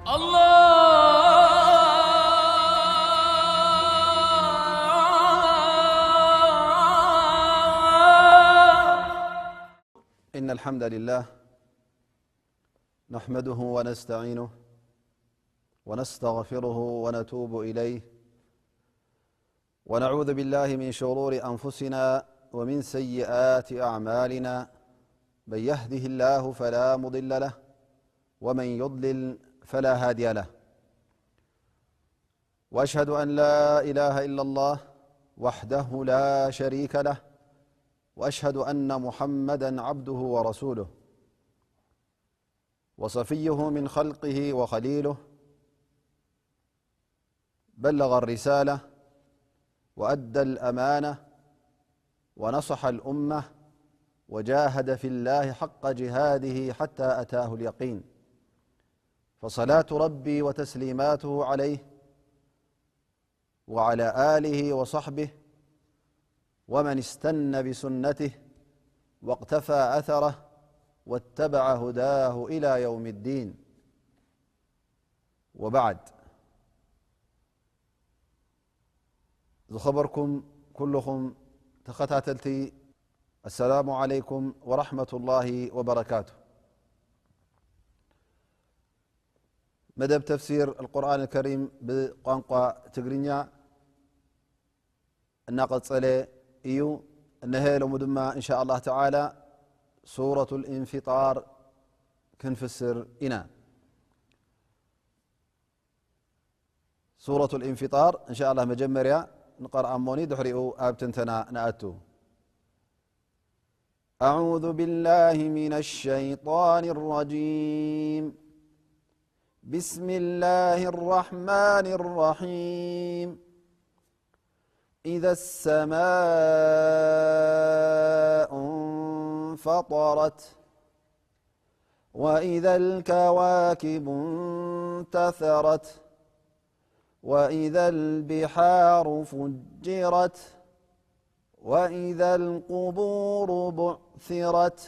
الله. إن الحمد لله نحمده ونستعينه ونستغفره ونتوب إليه، ونعوذ بالله من شرور أنفسنا ومن سيئات أعمالنا. من يهده الله فلا مضل له، ومن يضلل فلا هادي له. وأشهد أن لا إله إلا الله وحده لا شريك له، وأشهد أن محمدا عبده ورسوله، وصفيه من خلقه وخليله، بلغ الرسالة وأدى الأمانة ونصح الأمة وجاهد في الله حق جهاده حتى أتاه اليقين. فصلاة ربي وتسليماته عليه وعلى آله وصحبه ومن استن بسنته واقتفى أثره واتبع هداه إلى يوم الدين. وبعد. ዝኸበርኩም ኩልኹም ተኸታተልቲ፣ السلام عليكم ورحمة الله وبركاته። መደብ ተፍሲር القرآن الكريم ብቋንቋ ትግርኛ እናቐጸለ እዩ። እነሀ ሎሚ ድማ إن شاء الله تعالى سورة الانفطار ክንፍስር ኢና። سورة الانفطار إن شاء الله መጀመርያ ንቐርኣ እሞኒ ድሕሪኡ ኣብ ትንተና ንኣቱ። أعوذ بالله من الشيطان الرجيم. بسم الله الرحمن الرحيم. إذا السماء انفطرت. وإذا الكواكب انتثرت. وإذا البحار فجرت. وإذا القبور بعثرت.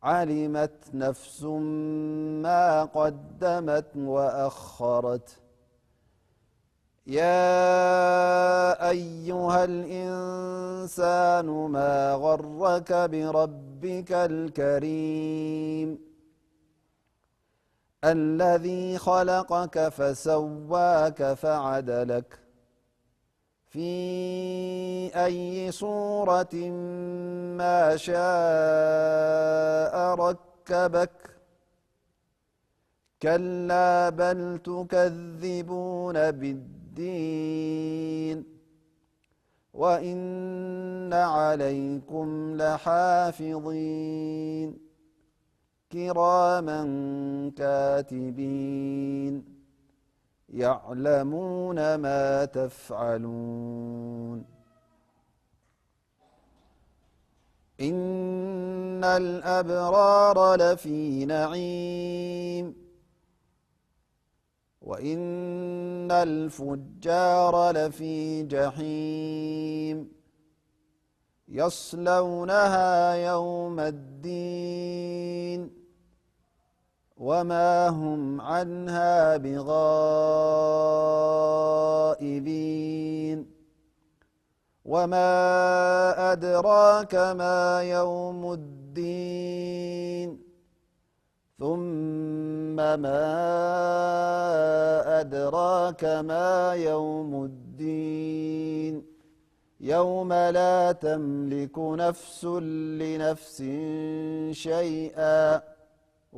علمت نفس ما قدمت وأخرت. يا أيها الإنسان ما غرك بربك الكريم. الذي خلقك فسواك فعدلك في أي صورة ما شاء ركبك. كلا بل تكذبون بالدين. وإن عليكم لحافظين. كراما كاتبين. يعلمون ما تفعلون. إن الأبرار لفي نعيم. وإن الفجار لفي جحيم. يصلونها يوم الدين. وما هم عنها بغائبين. وما أدراك ما يوم الدين. ثم ما أدراك ما يوم الدين. يوم لا تملك نفس لنفس شيئا.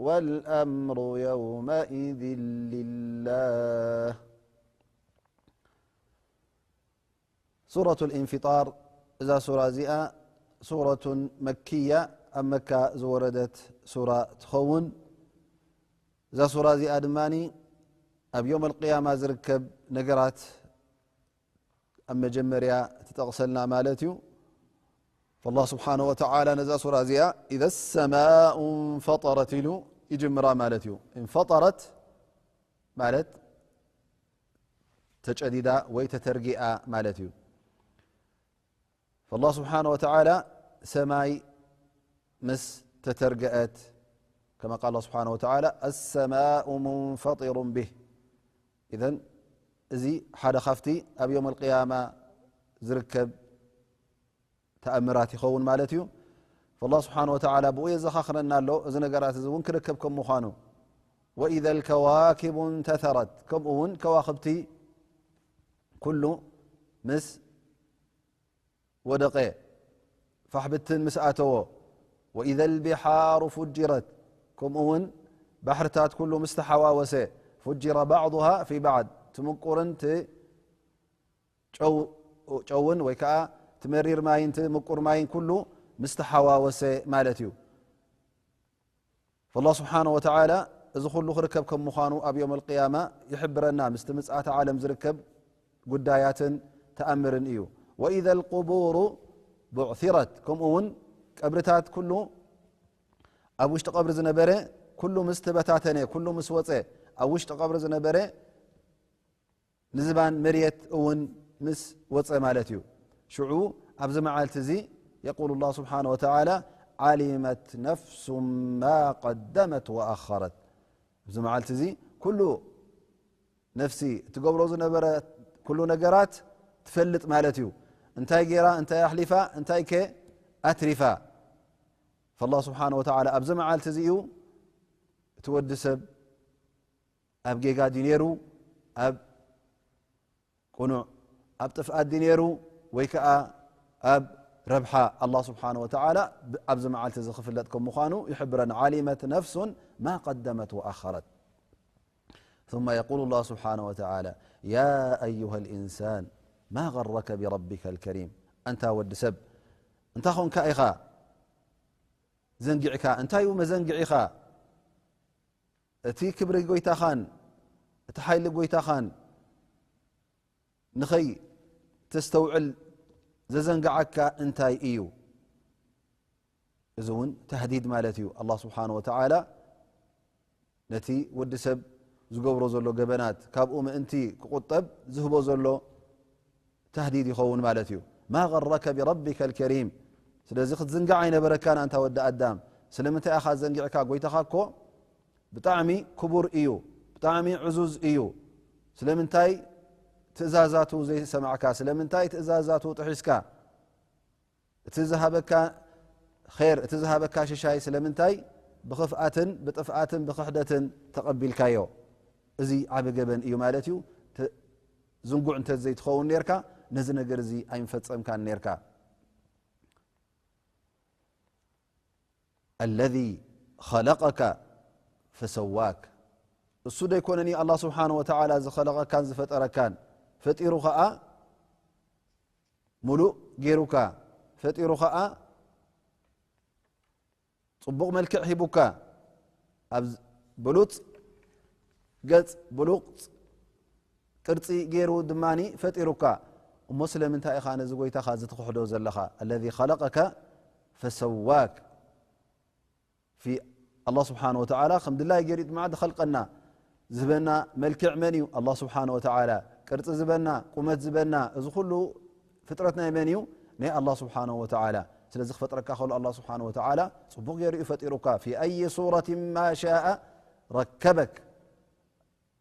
والأمر يومئذ لله. ሱረቱል ኢንፊጣር፣ እዛ ሱራ እዚኣ ሱረቱን መክያ፣ ኣብ መካ ዝወረደት ሱራ ትኸውን። እዛ ሱራ እዚኣ ድማ ኣብ ዮም ኣልቅያማ ዝርከብ ነገራት ኣብ መጀመርያ ትጠቕሰልና ማለት እዩ። ኣላህ ስብሓነሁ ወተዓላ ነዛ ሱራ እዚኣ ኢዘ ሰማኡ እንፈጠረት ኢሉ ይጅምራ ማለት እዩ። እንፈጠረት ማለት ተጨዲዳ ወይ ተተርጊኣ ማለት እዩ። ኣላህ ስብሓነሁ ወተዓላ ሰማይ ምስ ተተርገአት፣ كما قال الله سبحانه وتعالى: السماء منفطر به. إذن እዚ ሓደ ካብቲ ኣብ يوم القيامة ዝርከብ ተኣምራት ይኸውን ማለት እዩ። فالله سبحانه وتعالى ብኡ የዘኻኽረና ኣሎ፣ እዚ ነገራት እዚ እውን ክርከብ ከም ምዃኑ። وإذا الكواكب انتثرت፣ ከምኡ እውን ከዋኽብቲ ኩሉ ምስ ወደቐ፣ ፋሕብትን ምስ ኣተዎ። وإذا البحار فجرت، ከምኡ እውን ባሕርታት ኩሉ ምስ ተሓዋወሰ። فجر بعضها في بعض، እቲ ምቁርን እቲ ጨው-፣ ጨውን ወይ ከዓ እቲ መሪር ማይን እቲ ምቁር ማይን ኩሉ ምስ ተሓዋወሰ ማለት እዩ። فالله سبحانه وتعالى እዚ ኩሉ ክርከብ ከም ምዃኑ ኣብ يوم القيامة ይሕብረና፣ ምስቲ ምጽኣተ ዓለም ዝርከብ ጉዳያትን ተኣምርን እዩ። وإذا القبور بعثرت، ከምኡ እውን ቀብርታት ኩሉ ኣብ ውሽጢ ቀብሪ ዝነበረ ኩሉ ምስ ተበታተነ፣ ኩሉ ምስ ወጸ፣ ኣብ ውሽጢ ቀብሪ ዝነበረ ንዝባን መሬት እውን ምስ ወጸ ማለት እዩ። ሽዑ ኣብዚ መዓልቲ እዚ يقول الله سبحانه وتعالى: علمت نفس ما قدمت وأخرت። ኣብዚ መዓልቲ እዚ ኩሉ ነፍሲ እትገብሮ ዝነበረ ኩሉ ነገራት ትፈልጥ ማለት እዩ። እንታይ ገይራ፣ እንታይ ኣሕሊፋ፣ እንታይ ከ ኣትሪፋ። فالله سبحانه وتعالى ኣብዚ መዓልቲ እዚ እዩ እቲ ወዲ ሰብ ኣብ ጌጋ ድዩ ነይሩ፣ ኣብ ቅኑዕ፣ ኣብ ጥፍኣት ድዩ ነይሩ፣ ወይ ከኣ ኣብ ረብሓ። ኣላህ ስብሓነ ወተዓላ ብ-፣ ኣብዚ መዓልቲ እዚ ክፍለጥ ከም ምዃኑ ይሕብረና። ዓሊመት ነፍሱን ማ ቀደመት ወኣኸረት። ثم يقول الله سبحانه وتعالى: يا أيها الإنسان ما غرك بربك الكريم. ኣንታ ወዲ ሰብ፣ እንታይ ኾንካ ኢኻ ዘንጊዕካ? እንታይ እዩ መዘንግዒኻ? እቲ ክብሪ ጎይታኻን እቲ ሓይሊ ጎይታኻን ንኸይተስተውዕል ዘዘንግዓካ እንታይ እዩ? እዚ እውን ተህዲድ ማለት እዩ። ኣላህ ስብሓነ ወተዓላ ነቲ ወዲ ሰብ ዝገብሮ ዘሎ ገበናት ካብኡ ምእንቲ ክቁጠብ ዝህቦ ዘሎ ተህዲድ ይኸውን ማለት እዩ። ማ ገረከ ቢረቢከ ልከሪም። ስለዚ ክትዝንጋዕ ኣይነበረካን ኣንታ ወዲ ኣዳም። ስለምንታይ ኢኻ ዘንጊዕካ? ጎይታኻ እኮ ብጣዕሚ ክቡር እዩ፣ ብጣዕሚ ዕዙዝ እዩ። ስለምንታይ ትእዛዛቱ ዘይሰማዕካ? ስለምንታይ ትእዛዛቱ ጥሒስካ? እቲ ዝሃበካ ኼር፣ እቲ ዝሃበካ ሽሻይ ስለምንታይ ብኽፍኣትን ብጥፍኣትን ብኽሕደትን ተቐቢልካዮ? እዚ ዓቢ ገበን እዩ ማለት እዩ። ተ-፣ ዝንጉዕ እንተ ዘይትኸውን ኔርካ፣ ነዚ ነገር እዚ ኣይምፈጸምካን ኔርካ። الذي خلقك فسواك። እሱ ዶ ኣይኮነን እዩ ኣላህ ስብሓነ ወተዓላ ዝኸለቐካን ዝፈጠረካን? ፈጢሩ ኸኣ ምሉእ ገይሩካ፣ ፈጢሩ ኸኣ ጽቡቕ መልክዕ ሂቡካ፣ ኣብ ብሉጽ ገጽ፣ ብሉጽ ቅርጺ ገይሩ ድማኒ ፈጢሩካ። እሞ ስለምንታይ ኢኻ ነዚ ጎይታኻ እዚ ትኽሕዶ ዘለኻ? الذي خلقك فسواك። ፊ-፣ ኣላህ ስብሓነ ወተዓላ ከም ድላይ ገይሩ ድማ ዝኸልቀና፣ ዝህበና መልክዕ መን እዩ? ኣላህ ስብሓነ ወተዓላ። ቅርጺ ዝህበና፣ ቁመት ዝህበና፣ እዚ ኩሉ ፍጥረት ናይ መን እዩ? ናይ ኣላህ ስብሓነ ወተዓላ። ስለዚ ክፈጥረካ ከሎ ኣላህ ስብሓነ ወተዓላ ጽቡቕ ገይሩ እዩ ፈጢሩካ። ፊ ኣይ ሱረትን ማ ሻአ ረከበክ።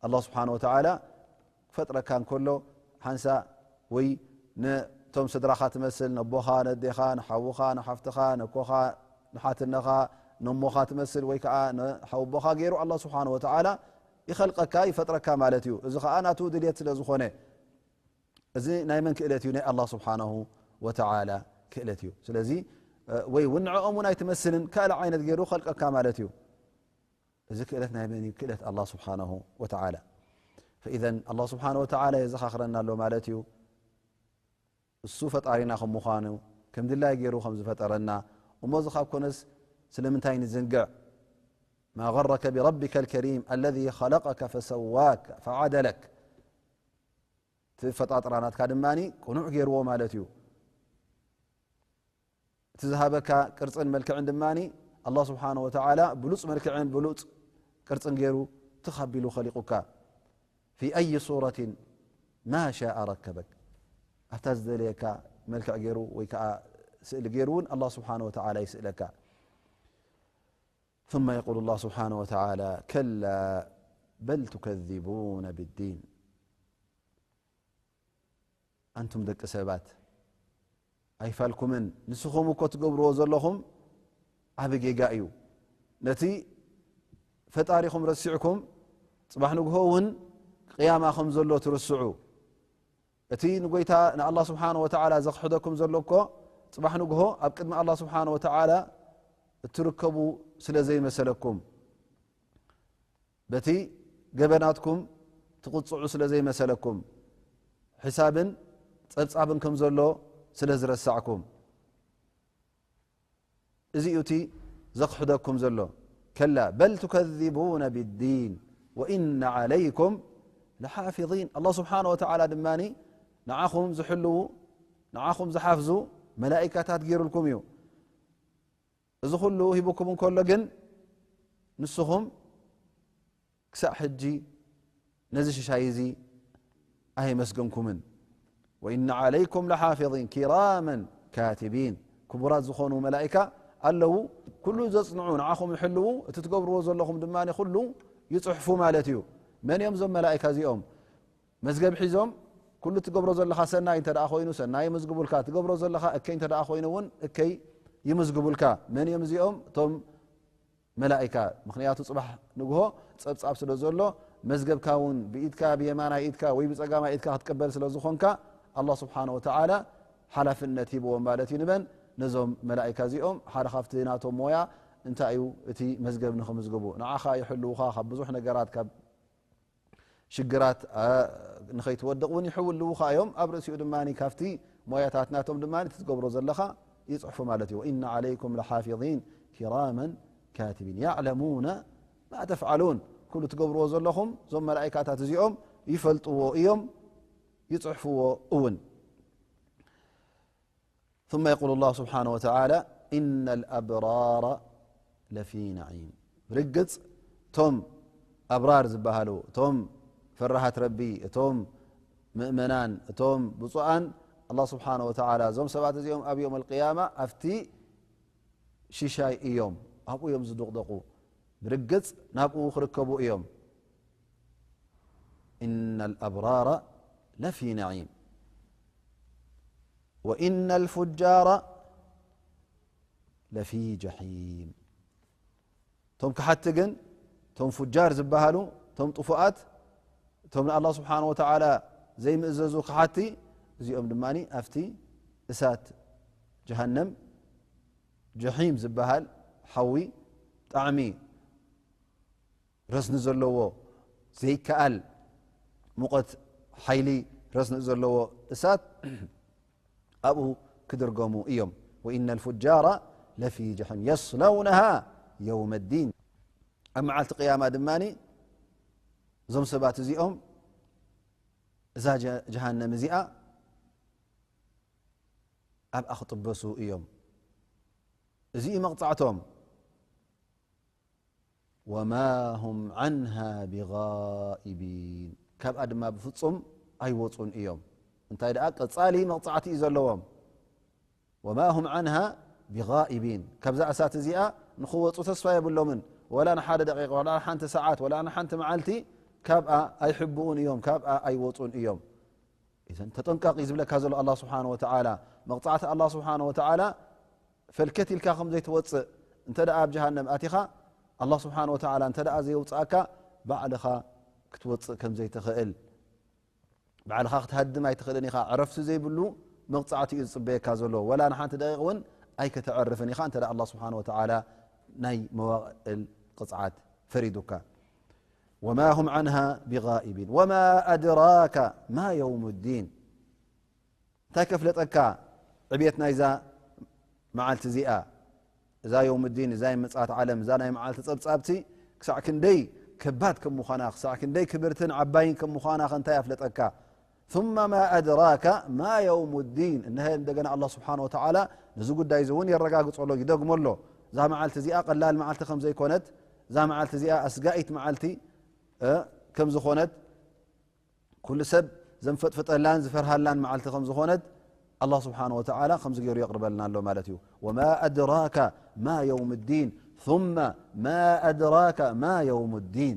ኣላህ ስብሓነ ወተዓላ ክፈጥረካ እንከሎ ሓንሳእ ወይ ነቶም ስድራኻ ትመስል፣ ነቦኻ፣ ነዴኻ፣ ንሓውኻ፣ ንሓፍትኻ፣ ነኮኻ፣ ንሓትነኻ፣ ነሞኻ ትመስል ወይ ከዓ ንሓወቦኻ ገይሩ ኣላህ ስብሓነ ወተዓላ ይኸልቀካ፣ ይፈጥረካ ማለት እዩ። እዚ ከዓ ናቱ ድልየት ስለ ዝኾነ፣ እዚ ናይ መን ክእለት እዩ? ናይ ኣላህ ስብሓነሁ ወተዓላ ክእለት እዩ። ስለዚ፣ እ፣ ወይ እውን ንዕኦም እውን ኣይትመስልን፣ ካልእ ዓይነት ገይሩ ኸልቀካ ማለት እዩ። እዚ ክእለት ናይ መን እዩ? ክእለት ኣላህ ስብሓነሁ ወተዓላ። ፈኢዘን ኣላህ ስብሓነሁ ወተዓላ የዘኻኽረና ኣሎ ማለት እዩ። እሱ ፈጣሪና ከም ምዃኑ፣ ከም ድላይ ገይሩ ከም ዝፈጠረና፣ እሞ እዚ ካብ ኮነስ ስለምንታይ ንዝንግዕ? ማ ገረከ ቢረቢከ ልከሪም ኣለዚ ኸለቀከ ፈሰዋክ ፈዓደለክ። እቲ ፈጣጥራ ናትካ ድማ ቅኑዕ ገይርዎ ማለት እዩ። እቲ ዝሃበካ ቅርጽን መልክዕን ድማ ኣላህ ስብሓነ ወተዓላ ብሉጽ መልክዕን ብሉጽ ቅርጽን ገይሩ ትኽ ኣቢሉ ኸሊቁካ። ፊ ኣይ ሱረትን ማ ሻአ ረከበክ። ኣብታ ዝደለየካ መልክዕ ገይሩ ወይ ከዓ ስእሊ ገይሩ እውን ኣላህ ስብሓነ ወተዓላ ይስእለካ። ثم يقول الله سبحانه وتعالى: كلا بل تكذبون بالدين. ኣንቱም ደቂ ሰባት ኣይፋልኩምን፣ ንስኹም እኮ ትገብርዎ ዘለኹም ዓቢ ጌጋ እዩ። ነቲ ፈጣሪኹም ረሲዕኩም፣ ጽባሕ ንግሆ እውን ቅያማ ከም ዘሎ ትርስዑ። እቲ ንጎይታ ንኣላህ ስብሓነ ወተዓላ ዘኽሕደኩም ዘሎ እኮ፣ ጽባሕ ንግሆ ኣብ ቅድሚ ኣላህ ስብሓነ ወተዓላ እትርከቡ ስለ ዘይመሰለኩም፣ በቲ ገበናትኩም ትቕጽዑ ስለ ዘይመሰለኩም፣ ሕሳብን ጸብጻብን ከም ዘሎ ስለ ዝረሳዕኩም፣ እዚ እዩ እቲ ዘኽሕደኩም ዘሎ። ከላ በል ቱከዚቡነ ቢዲን ወኢነ ዓለይኩም ለሓፊዚን። ኣላህ ስብሓነ ወተዓላ ድማ ንዓኹም ዝሕልዉ፣ ንዓኹም ዝሓፍዙ መላኢካታት ገይሩልኩም እዩ። እዚ ኩሉ ሂቡኩም እንከሎ ግን፣ ንስኹም ክሳዕ ሕጂ ነዚ ሽሻይ እዚ ኣየመስገንኩምን። ወኢነ ዓለይኩም ለሓፊዚን ኪራመን ካቲቢን። ክቡራት ዝኾኑ መላኢካ ኣለዉ፣ ኩሉ ዘጽንዑ፣ ንዓኹም ይሕልዉ፣ እቲ ትገብርዎ ዘለኹም ድማ ኩሉ ይጽሕፉ ማለት እዩ። መን እዮም እዞም መላኢካ እዚኦም? መዝገብ ሒዞም፣ ኩሉ ትገብሮ ዘለኻ ሰናይ እንተ ደኣ ኮይኑ ሰናይ ይምዝግቡልካ፣ ትገብሮ ዘለኻ እከይ እንተ ደኣ ኮይኑ እውን እከይ ይምዝግቡልካ። መን እዮም እዚኦም? እቶም መላኢካ። ምኽንያቱ ጽባሕ ንግሆ ጸብጻብ ስለ ዘሎ፣ መዝገብካ እውን ብኢድካ፣ ብየማናይ ኢድካ ወይ ብጸጋማይ ኢድካ ክትቅበል ስለ ዝኾንካ፣ ኣላህ ስብሓነ ወተዓላ ሓላፍነት ሂብዎም ማለት እዩ። ንመን? ነዞም መላኢካ እዚኦም። ሓደ ካብቲ ናቶም ሞያ እንታይ እዩ? እቲ መዝገብ ንኽምዝግቡ፣ ንዓኻ ይሕልዉኻ ካብ ብዙሕ ነገራት፣ ካብ ሽግራት፣ ኣ፣ ንኸይትወድቕ እውን ይሕልዉኻ እዮም። ኣብ ርእሲኡ ድማ ካብቲ ሞያታት ናቶም ድማ እቲ ትገብሮ ዘለኻ ይጽሕፉ ማለት እዩ። ወኢነ ዓለይኩም ለሓፊዚን ኪራመን ካቲቢን ያዕለሙነ ማ ተፍዓሉን። ኩሉ ትገብርዎ ዘለኹም እዞም መላኢካታት እዚኦም ይፈልጥዎ እዮም፣ ይጽሕፍዎ እውን። ثم يقول الله سبحانه وتعالى: إن الأبرار لفي نعيم. ብርግጽ እቶም ኣብራር ዝበሃሉ፣ እቶም ፈራሃት ረቢ፣ እቶም ምእመናን፣ እቶም ብፁዓን፣ ኣላህ ስብሓነ ወተዓላ እዞም ሰባት እዚኦም ኣብ የውመል ቅያማ ኣብቲ ሽሻይ እዮም፣ ኣብኡ እዮም ዝድቕደቑ። ብርግጽ ናብኡ ክርከቡ እዮም። إن الأبرار لفي نعيم وإن الفجار لفي جحيم. እቶም ከሓቲ ግን፣ እቶም ፉጃር ዝበሃሉ፣ እቶም ጥፉኣት፣ እቶም ንኣላህ ስብሓነ ወተዓላ ዘይምእዘዙ ከሓቲ፣ እዚኦም ድማ ኣብቲ እሳት ጀሃነም፣ ጀሒም ዝበሃል ሓዊ፣ ጣዕሚ ረስኒ ዘለዎ፣ ዘይከኣል ሙቐት፣ ሓይሊ ረስኒ ዘለዎ እሳት ኣብኡ ክድርገሙ እዮም። ወኢነ ልፉጃራ ለፊ ጀሒም የስለውነሃ የውመ ዲን። ኣብ መዓልቲ ቅያማ ድማ እዞም ሰባት እዚኦም እዛ ጀ-፣ ጀሃነም እዚኣ ኣብኣ ክጥበሱ እዮም። እዚ እዩ መቕጻዕቶም። ወማ ሁም ዓንሃ ቢጋኢቢን። ካብኣ ድማ ብፍጹም ኣይወጹን እዮም። እንታይ ደኣ ቀጻሊ መቕጻዕቲ እዩ ዘለዎም። ወማ ሁም ዓንሃ ቢጋኢቢን። ካብዛ እሳት እዚኣ ንኽወጹ ተስፋ የብሎምን። ወላ ንሓደ ደቂቕ፣ ወላ ንሓንቲ ሰዓት፣ ወላ ንሓንቲ መዓልቲ ካብኣ ኣይሕብኡን እዮም፣ ካብኣ ኣይወጹን እዮም። ኢዘን ተጠንቀቕ እዩ ዝብለካ ዘሎ ኣላህ ስብሓነ ወተዓላ። መቕጻዕቲ ኣላህ ስብሓነ ወተዓላ ፈልከት ኢልካ ከም ዘይትወጽእ፣ እንተ ደኣ ኣብ ጀሃነም ኣቲኻ፣ ኣላህ ስብሓነ ወተዓላ እንተ ደኣ ዘየውጽኣካ፣ ባዕልኻ ክትወጽእ ከም ዘይትኽእል፣ ባዕልኻ ክትሃድም ኣይትኽእልን ኢኻ። ዕረፍቲ ዘይብሉ መቕጻዕቲ እዩ ዝጽበየካ ዘሎ። ወላ ንሓንቲ ደቂቕ እውን ኣይክተዕርፍን ኢኻ፣ እንተ ደኣ ኣላህ ስብሓነ ወተዓላ ናይ መዋእል ቅጽዓት ፈሪዱካ። ወማ ሁም ዓንሃ ቢጋኢቢን። ወማ ኣድራከ ማ የውሙ ዲን። እንታይ ከፍለጠካ ዕብየት ናይዛ መዓልቲ እዚኣ? እዛ የውም ዲን፣ እዛ ናይ ምጽኣት ዓለም፣ እዛ ናይ መዓልቲ ጸብጻብቲ ክሳዕ ክንደይ ከባድ ከም ምዃና፣ ክሳዕ ክንደይ ክብርትን ዓባይን ከም ምዃና ከ እንታይ ኣፍለጠካ? ثم ما أدراك ما يوم الدين። እነሀ እንደገና ኣላህ ስብሓነ ወተዓላ ነዚ ጉዳይ እዚ እውን የረጋግጾ ኣሎ፣ ይደግሞ ኣሎ። እዛ መዓልቲ እዚኣ ቀላል መዓልቲ ከም ዘይኮነት፣ እዛ መዓልቲ እዚኣ ኣስጋኢት መዓልቲ፣ እ፣ ከም ዝኾነት፣ ኩሉ ሰብ ዘንፈጥፍጠላን ዝፈርሃላን መዓልቲ ከም ዝኾነት ኣላህ ስብሓነ ወተዓላ ከምዚ ገይሩ የቕርበልና ኣሎ ማለት እዩ። ወማ ኣድራከ ማ የውም ዲን። ثم ما أدراك ما يوم الدين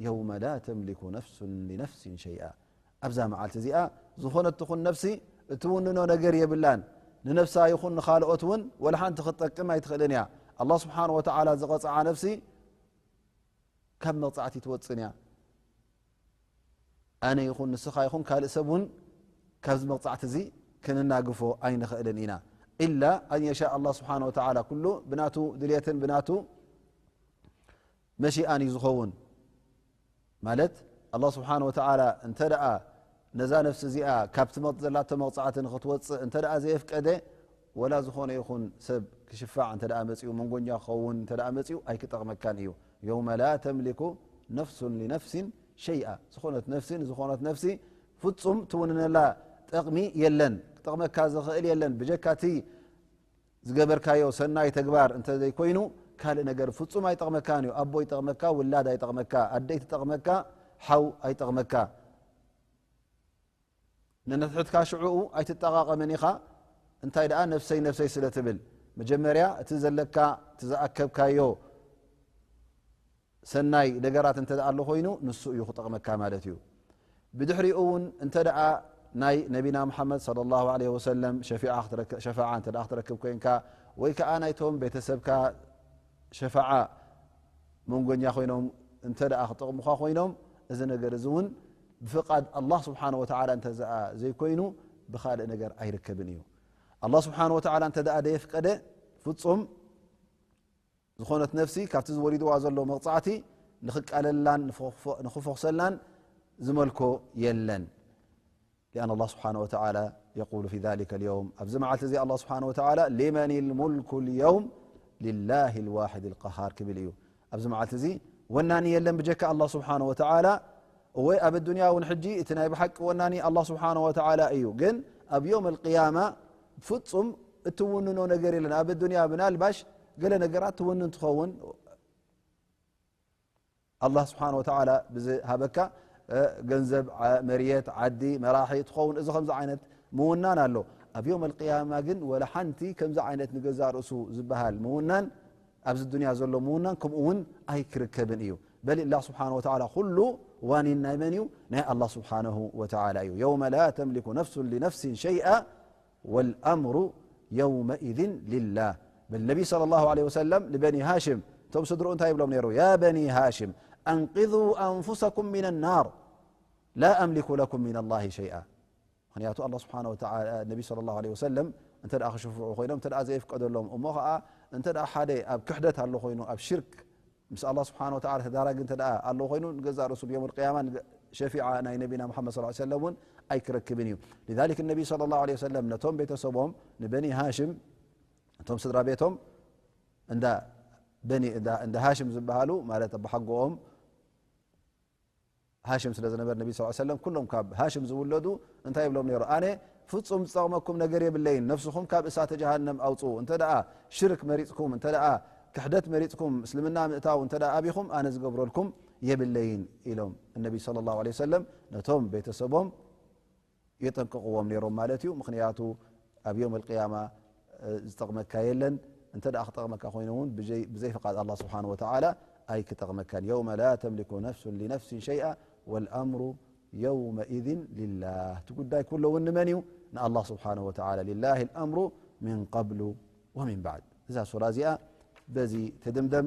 يوم لا تملك نفس لنفس شيئا ኣብዛ መዓልቲ እዚኣ ዝኾነት ትኹን ነፍሲ እትውንኖ ነገር የብላን። ንነፍሳ ይኹን ንኻልኦት እውን ወላ ሓንቲ ክትጠቅም ኣይትኽእልን እያ። ኣላህ ስብሓን ወተዓላ ዝቐፅዓ ነፍሲ ካብ መቕፃዕቲ ትወፅን እያ። ኣነ ይኹን ንስኻ ይኹን ካልእ ሰብ እውን ካብዚ መቕፃዕቲ እዚ ክንናግፎ ኣይንኽእልን ኢና። ኢላ ኣን የሻ ኣላህ ስብሓን ወተዓላ ኩሉ ብናቱ ድልየትን ብናቱ መሺኣን እዩ ዝኸውን። ማለት ኣላህ ስብሓን ወተዓላ እንተ ደኣ ነዛ ነፍሲ እዚኣ ካብ ትመጥ ዘላቶ መቕፃዕቲ ንኽትወፅእ እንተ ደኣ ዘየፍቀደ፣ ወላ ዝኾነ ይኹን ሰብ ክሽፋዕ እንተ ደኣ መፂኡ፣ መንጎኛ ክኸውን እንተ ደኣ መፂኡ ኣይክጠቕመካን እዩ። የውመ ላ ተምሊኩ ነፍሱን ሊነፍሲን ሸይኣ። ዝኾነት ነፍሲ ንዝኾነት ነፍሲ ፍጹም ትውንነላ ጠቕሚ የለን፣ ክጠቕመካ ዝኽእል የለን። ብጀካ እቲ ዝገበርካዮ ሰናይ ተግባር እንተ ዘይኮይኑ ካልእ ነገር ፍጹም ኣይጠቕመካን እዩ። ኣቦ ይጠቕመካ፣ ውላድ ኣይጠቕመካ፣ ኣደ ኣይትጠቕመካ፣ ሓው ኣይጠቕመካ። ንንሕትሕትካ ሽዕኡ ኣይትጠቓቐምን ኢኻ። እንታይ ደኣ ነፍሰይ ነፍሰይ ስለ ትብል መጀመርያ እቲ ዘለካ እቲ ዝኣከብካዮ ሰናይ ነገራት እንተ ደኣ ኣሎ ኮይኑ ንሱ እዩ ክጠቕመካ ማለት እዩ። ብድሕሪኡ እውን እንተ ደኣ ናይ ነቢና ሙሓመድ ሰለላሁ ዐለይሂ ወሰለም ሸፊዓ ክትረክ-፣ ሸፋዓ እንተ ደኣ ክትረክብ ኮይንካ ወይ ከኣ ናይቶም ቤተሰብካ ሸፋዓ መንጎኛ ኮይኖም እንተ ደኣ ክጠቕሙኻ ኮይኖም፣ እዚ ነገር እዚ እውን ብፍቓድ ኣላህ ስብሓነ ወተዓላ እንተ ደኣ ዘይኮይኑ ብኻልእ ነገር ኣይርከብን እዩ። ኣላህ ስብሓነ ወተዓላ እንተ ደኣ ደየፍቀደ ፍጹም ዝኾነት ነፍሲ ካብቲ ዝወሪድዋ ዘሎ መቕጻዕቲ ንኽቃለላን ንኽፎ-፣ ንኽፎኽሰላን ዝመልኮ የለን። لأن الله سبحانه وتعالى يقول في ذلك اليوم، ኣብዚ መዓልቲ እዚ ኣላህ ስብሓነ ወተዓላ لمن الملك اليوم لله الواحد القهار ክብል እዩ። ኣብዚ መዓልቲ እዚ ወናኒ የለን ብጀካ ኣላህ ስብሓነ ወተዓላ። እወ ኣብ ኣዱንያ እውን ሕጂ እቲ ናይ ብሓቂ ወናኒ ኣላህ ስብሓነ ወተዓላ እዩ። ግን ኣብ ዮም ኣልቅያማ ፍጹም እትውንኖ ነገር የለን። ኣብ ኣዱንያ ምናልባሽ ገለ ነገራት ትውንን ትኸውን። ኣላህ ስብሓነ ወተዓላ ብዝሃበካ፣ እ፣ ገንዘብ፣ ዓ-፣ መርየት፣ ዓዲ፣ መራሒ ትኸውን፣ እዚ ከምዚ ዓይነት ምውናን ኣሎ። ኣብ ዮም ኣልቅያማ ግን ወላ ሓንቲ ከምዚ ዓይነት ንገዛእ ርእሱ ዝበሃል ምውናን ኣብዚ ዱንያ ዘሎ ምውናን ከምኡ እውን ኣይክርከብን እዩ። በል ኣላህ ስብሓነ ወተዓላ ኩሉ ዋኒን ናይ መን እዩ? ናይ ኣላህ ስብሓነሁ ወተዓላ እዩ። የውመ ላ ተምሊኩ ነፍሱን ሊነፍሲን ሸይኣ والأمر يومئذ لله። በል ነቢ ሰለላሁ ዐለይሂ ወሰለም ንበኒ ሃሽም እቶም ስድርኡ እንታይ ይብሎም ነይሩ? يا بني هاشم أنقذوا أنفسكم من النار لا أملك لكم من الله شيئا። ምኽንያቱ ኣላህ ስብሓነ ወተዓላ ነቢ ሰለላሁ ዐለይሂ ወሰለም እንተ ደኣ ክሽፍዑ ኮይኖም እንተ ደኣ ዘየፍቀደሎም እሞ ኸዓ እንተ ደኣ ሓደ ኣብ ክሕደት ኣሎ ኮይኑ ኣብ ሽርክ ምስ ኣላህ ስብሓነ ወተዓላ ተዳራጊ እንተ ደኣ ኣሎ ኮይኑ ንገዛእ ርእሱ ብዮም ኣልቅያማ ንገ-፣ ሸፊዓ ናይ ነቢና ሙሓመድ ሰለላሁ ዐለይሂ ወሰለም እውን ኣይክረክብን እዩ። ሊዛሊክ ነቢ ሰለላሁ ዐለይሂ ወሰለም ነቶም ቤተሰቦም ንበኒ ሃሽም እቶም ስድራ ቤቶም እንዳ በኒ እንዳ፣ እንዳ ሃሽም ዝበሃሉ ማለት ኣቦሓጎኦም ሃሽም ስለ ዝነበር ነቢ ሰለላሁ ዐለይሂ ወሰለም ኩሎም ካብ ሃሽም ዝውለዱ እንታይ ይብሎም ነይሩ? ኣነ ፍጹም ዝጠቕመኩም ነገር የብለይን፣ ነፍስኹም ካብ እሳተ ጀሃነም ኣውጽኡ። እንተ ደኣ ሽርክ መሪጽኩም፣ እንተ ደኣ ክሕደት መሪጽኩም፣ እስልምና ምእታው እንተ ደኣ ኣቢኹም ኣነ ዝገብረልኩም የብለይን ኢሎም ነቢ ሰለላሁ ዐለይሂ ወሰለም ነቶም ቤተሰቦም የጠንቅቕዎም ነይሮም ማለት እዩ። ምኽንያቱ ኣብ ዮም ኣልቅያማ፣ እ፣ ዝጠቕመካ የለን። እንተ ደኣ ክጠቕመካ ኮይኑ እውን ብዘይ፣ ብዘይ ፍቓድ ኣላህ ስብሓነ ወተዓላ ኣይክጠቕመካን። የውመ ላ ተምሊኩ ነፍሱን ሊነፍሲን ሸይኣ ወልኣምሩ የውመኢዝን ሊላህ። እቲ ጉዳይ ኩሎ እውን ንመን እዩ? ንኣላህ ስብሓነ ወተዓላ። ሊላሂ ልኣምሩ ሚን ቀብሉ ወሚን ባዕድ። እዛ ሱራ እዚኣ በዚ ትድምደም።